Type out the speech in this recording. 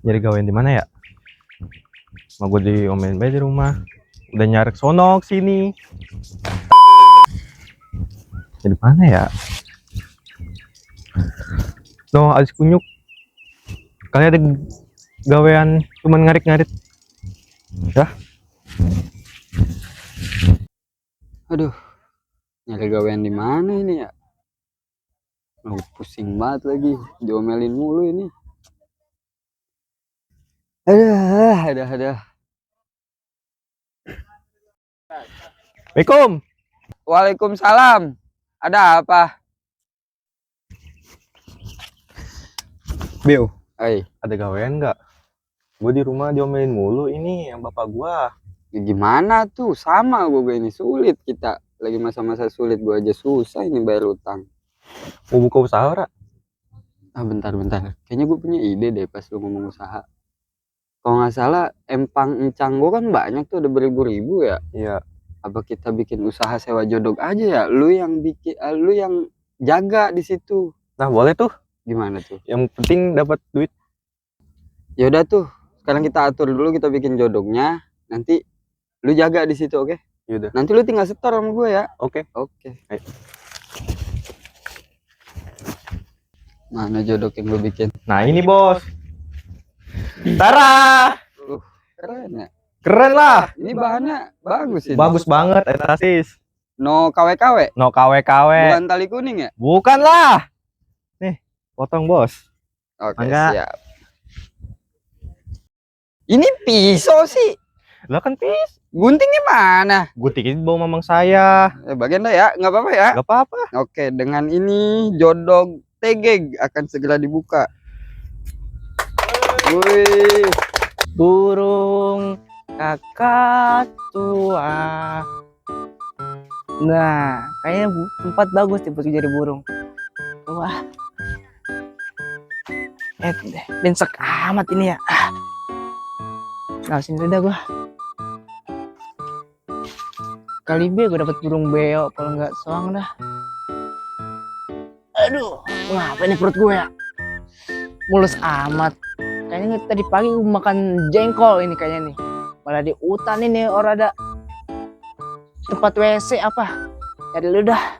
Jadi gawean di mana ya? Mau gue diomelin bae di rumah. Udah nyarek sono sini. Jadi mana ya? No, alis kunyuk. Kalian ada gawean cuman ngarit-ngarit. Ya? Aduh, nyari gawean di mana ini ya? Pusing banget lagi, diomelin mulu ini. Ada. Assalamualaikum. Waalaikumsalam. Ada apa? Biu, Ada gawean nggak? Gue di rumah diomelin mulu ini yang bapak gua. gimana tuh? Sama gue ini sulit kita. Lagi masa-masa sulit, gue aja susah ini bayar utang. Mau buka usaha ora? Bentar. Kayaknya gue punya ide deh pas lu ngomong usaha. Kalau nggak salah, empang encang gue kan banyak tuh, ada beribu-ribu ya. Iya. Apa kita bikin usaha sewa jodok aja ya? Lu yang bikin, lu yang jaga di situ. Nah, boleh tuh. Gimana tuh? Yang penting dapat duit. Ya udah tuh. Sekarang kita atur dulu, kita bikin jodoknya. Nanti lu jaga di situ, oke? Yaudah. Nanti lu tinggal setor sama gue ya. Oke. Ayo. Mana jodok yang lu bikin? Nah, ini bos. Tara. Keren ya. Keren lah. Ini bahannya bagus ini. Bagus banget etasis. No KW-KW. No KW-KW. Bukan tali kuning ya? Bukan lah. Nih, potong bos. Oke, Mangga. siap. Ini pisau sih. Lah kan pis. Guntingnya mana? Guntingin bawa mamang saya. Bagian dah ya, nggak apa-apa ya. Gak apa-apa. Oke, dengan ini jodok tegeg akan segera dibuka. Wih, Burung kakak tua. Nah, kayaknya tempat bagus nih buat jadi burung. Wah. Bensek amat ini ya. Nah, sini udah gua. Kali B gue dapet burung beo, kalau nggak soang dah. Aduh, ngapa ini perut gue ya? Mulus amat. Kayaknya tadi pagi gue makan jengkol ini kayaknya nih. Malah di hutan ini orang ada tempat WC apa. Cari dulu dah.